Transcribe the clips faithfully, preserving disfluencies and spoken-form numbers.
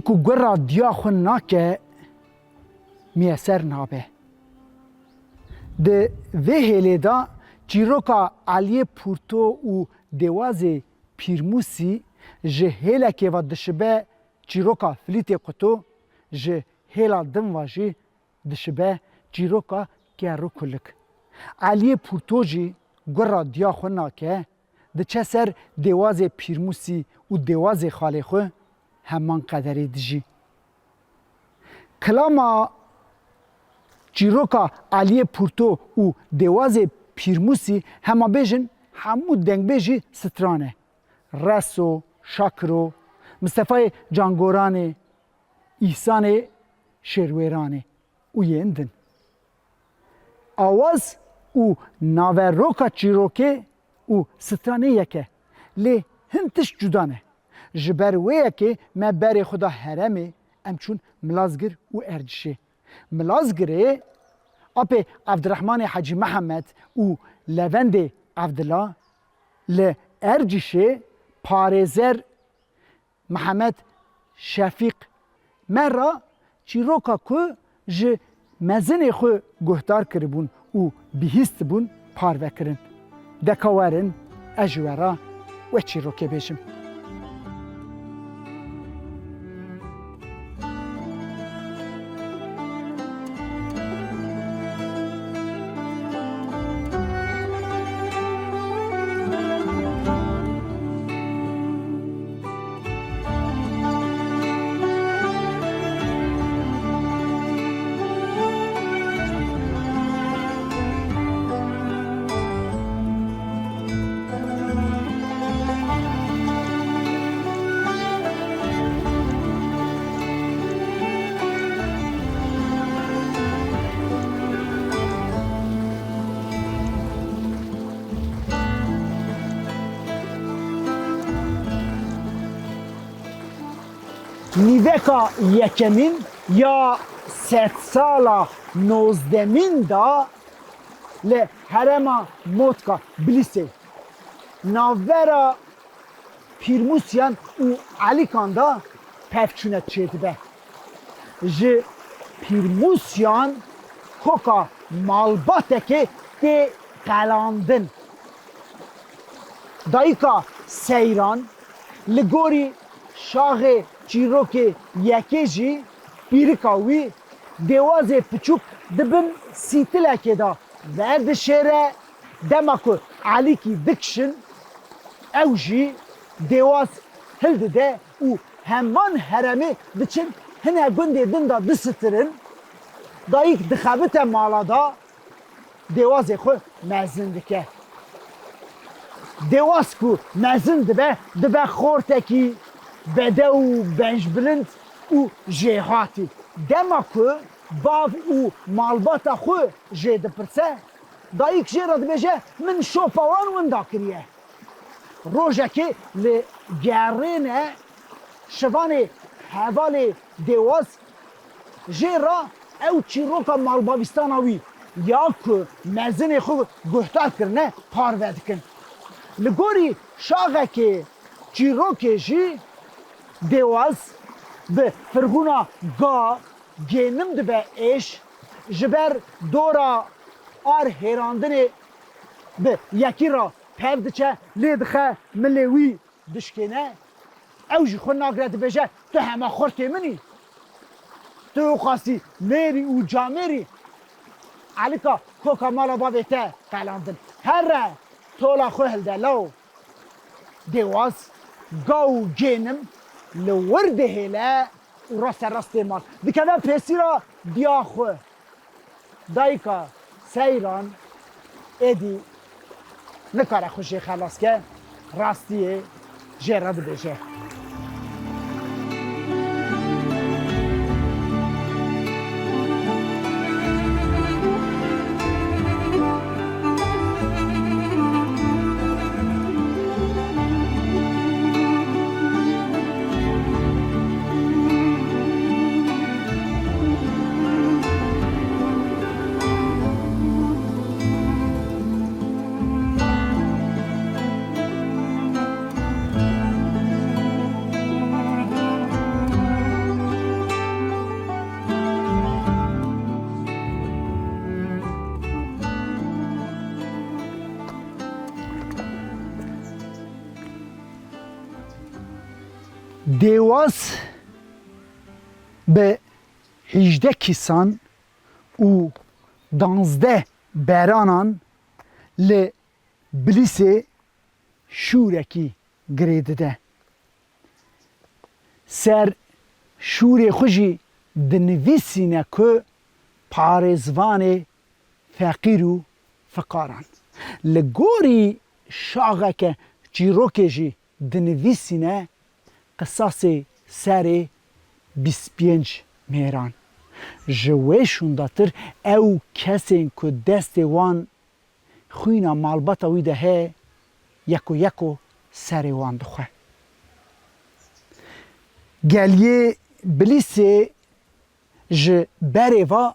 ku gura diya xwe nake, miyeser nabe. Di vê hêlê de çîroka Eliyê Pûrto û Dêwazê Pîrmûsî ji hêlekê ve dişibe çîroka Filîtê Quto, ji hêla din ve jî dişibe çîroka Ker û Kulik. Eliyê Pûrto jî gura diya xwe nake, diçe ser Dêwazê Pîrmûsî û Dêwazê xalê xwe, heman qederê dijî. Kilama çîroka Eliyê Pûrto û Dêwazê Pîrmûsî, hema bêjin hemû dengbêjî stran e. Reso, Şakiro, Mistefayê Cangoranê, Îhsanê Şêrwêranê û yên din. Awaz û naveroka çîrokê û stranê yek e, lê hin tişt cuda ne. Ji ber wê yekê me berê xwe da herêmê, em çûn Milazgir û Ercişê. Milazgirê apê Evdirehmanê Hecî Mihemed û Levendê Evdila, li Ercişê parêzer Mihemed Şefîq me re çîroka ku ji mezinê xwe guhdar kiribûn û bihîstibûn parve kirin. De ka werin, ez ji we re wê çîrokê bêjim. Nîveka yekemîn ya sedsala nozdemîn de li herêma Motka, Bilîsê, navbera Pîrmûsiyan û Elîkan de pevçûne çêdibe. Ji Pîrmûsiyan koka malbatekê tê qelandin. Dayika Seyran, li gorî şaxê çîrokê yekê jî pîrika wî Dêwazê piçûk di bin sîtilekê de vedişêre, dema ku Elîkî dikişin, ew jî Dêwaz hildide û heman herêmê diçin hine gundê din de disistirin. Dayik dixebite mala de, Dêwazê xwe mezin dike. Dêwaz ku mezin dibe, dibe xortekî bedew û bencbilind û jêhatî. Dema ku bav û malbata xwe jê dipirse, dayik jê re dibêje, "Min şopa wan winda kiriye." Rojekê li gerêne şivanê hevalê Dêwaz jê re ew çîroka malbavîstana wî ya ku mezinê xwe guhdar kirine parve dikin. Li gorî şaxekê çîrokê jî Dêwaz bi firxûna ga, gênim dibe êş, ji ber dora ar hêrandinê bi yekî re pev diçe, lê dixe milê wî dişkêne. Ew jî xwe nagre dibêje, "Tu hema xortê min î. Tu qasî mêr î û camêr î." Elîka koka mala bavê te qelandin. Here tola xwe hilde law. Dêwaz, ga û gênim li wir dihêle û raste rast tê mal. Dikeve pêsîra diya xwe. Dayika Seyran êdî nikare xwe jê xelas ke, rastiyê jê re dibêje. Dêwaz bi hîjdeh kîsan û danzdeh beranan li Bilîsê şûrekî girê dide. Ser şûrê xwe jî dinivîsîne ku parêzvanê feqîr û fiqaran. Li gorî şaxeke çîrokê jî dinivîsîne qisasê serê bîst pênc mêran. Ji wê şûndatir ew kesên ku destê wan xwîna malbata wî de heye, yeko yeko serê wan dixwe. Geliyê Bilîsê ji berê ve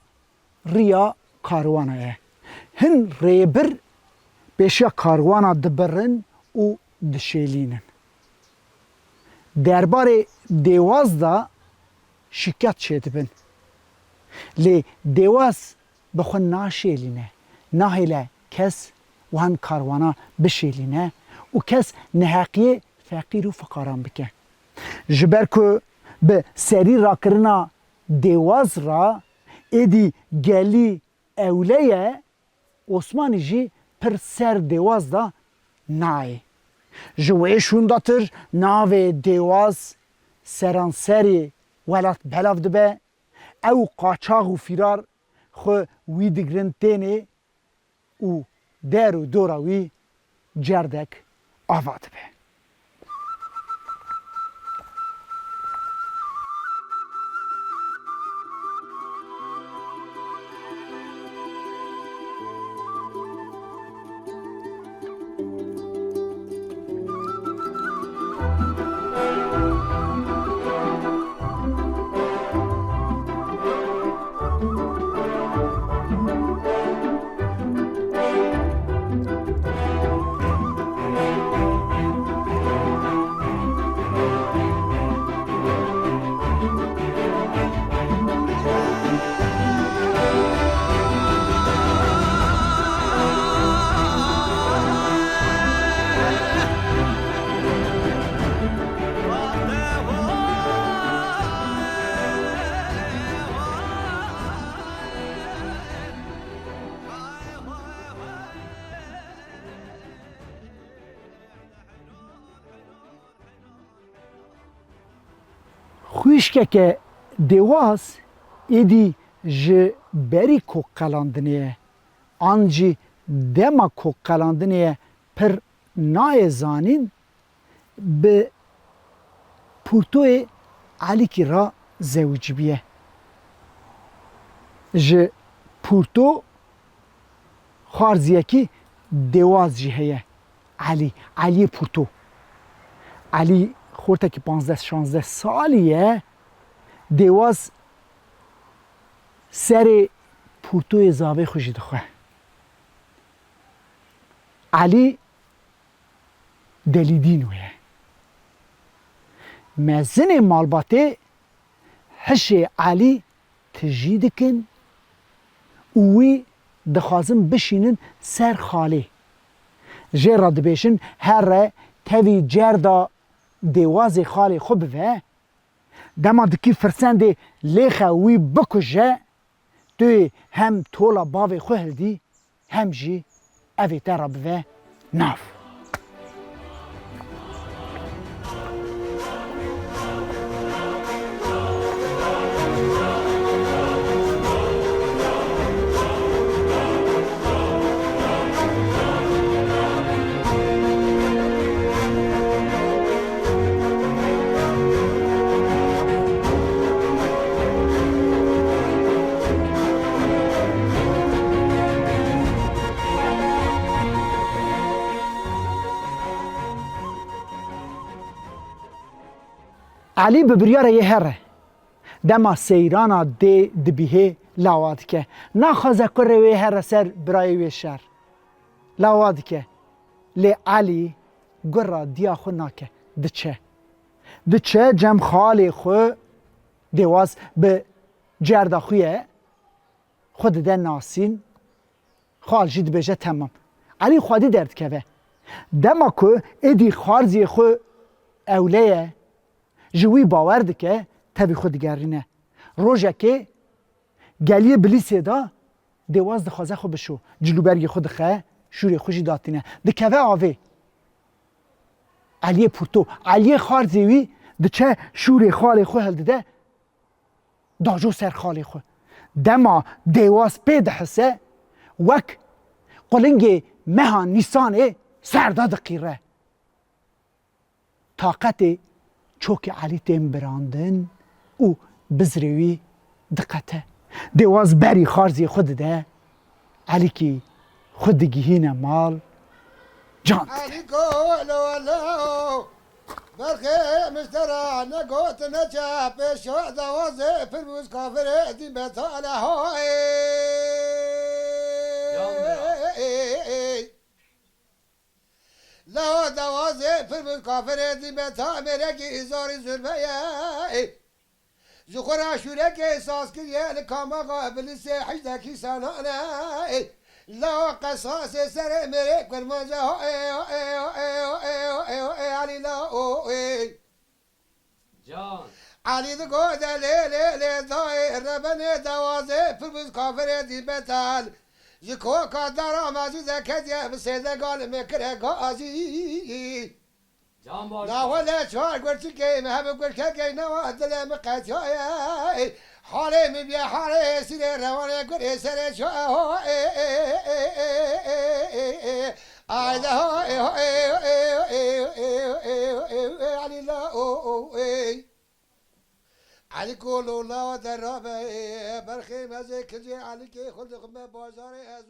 riya karwana ye. Hin rêbir pêşiya karwana dibirin û dişêlînin. Derbarê Dêwaz de şîket çêdibin. Lê Dêwaz bi xwe naşêlîne, nahêle kes wan karwana bişêlîne û kes neheqiyê feqîr û fiqaran bike. Ji ber ku bi serî rakirina Dêwaz re êdî gelî ewle ye, Osmanî jî pir ser Dêwaz de nayê. Ji wê şûndatir navê Dêwaz seranserê welat belav dibe, ew qaçax û fîrar xwe wî digirin tênê û der û dora wî cerdek ava dibe. Xwişkeke Dêwaz êdî ji berî koqelandinê ye, an jî dema koqelandinê ye pir nayê zanîn, bi Pûrtoyê Elîkî re zewicîbîye. Ji Pûrto xwarziyekî Dêwaz jî heye. Elî, Eliyê Pûrto. Elî xortekî panzdeh şanzdeh salî ye. Dêwaz serê Pûrtoyê zavê xwe jî dixwe. Elî Delîdîno ye. Mezinê malbatê hişê Elî tijî dikin û wî dixwazin bişînin ser xalê. Jê re dibêjin, here tevî cerda Dêwazê xalê xwe bive. Dema dikî firsendê lêxe wî bikuje, tu yê hem tola bavê xwe hildî, hem jî ev ê te re bive nav. Elî bi biryara yê here. Dema seyrana dê dibihê lawa dike. Naxwaze kurê wê here ser birayê wê şer. Lawa dike. Lê Elî gura diya xwe nake. Diçe. Diçe cem xalê xwe, Dêwaz bi cerda xwe ye. Xwe dide nasîn. Xal jî dibêje temam. Elî xwedî derdikeve. Dema ku êdî xwarziyê xwe ewle ye, Ji wî bawer dike, tevî xwe digerîne. Rojekê geliyê Bilîsê de Dêwaz dixwaze xwe bişo. Cilûbergê xwe dixe, şûrê xwe jî datîne. Dikeve avê. Eliyê Purto, Eliyê Xarzê wî diçe şûrê xalê xwe hildide, dajo ser xalê xwe. Dema Dêwaz pê dihise, wek qulingê meha Nîsanê ser de diqîre. Taqetê çokê Elî tên birandin û bizrê wî diqete. Dêwaz berî Xarzê xwe dide, Elîkî xwe digihîne mal, can dide. Elîko, lo, lo, berxê miştera, ne got, ne çe, pêşo dawazê, pir bûz kafirê, dîn betale, ho, ey. Can bira. Lawa dawazê pir bi kafirê dî me ta mêrekî îzarî zurmeye. Ji xwe ra şûrekê saz kiriye li kamaxa Bilisê hejdekî sanane. Lawa qesasê serê mêrê kurmanca ho ê ho ê ho ê ho ê ho ê ho ê ho ê Elî la o ê. Can. Elî di gote lê lê lê dayê rebenê dawazê pir bi kafirê dî betal. Ji koka dara mezî de ketiye bi sêde gal me kire gazî. Can baş. La wele çar gurçikê me hebe gurçekê newa dile me qetiyaye. Halê min bîye halê sîrê rewanê gurê serê ço ho ê ê ê ê ê ê ê ê. Ayda ho ê ho ê ho ê ho ê ho ê ho ê ho ê ho ê ho ê Elî la o ê. Elî kolo la derabe ê berxê mezê kincê Elî kê xul dixme bazarê ez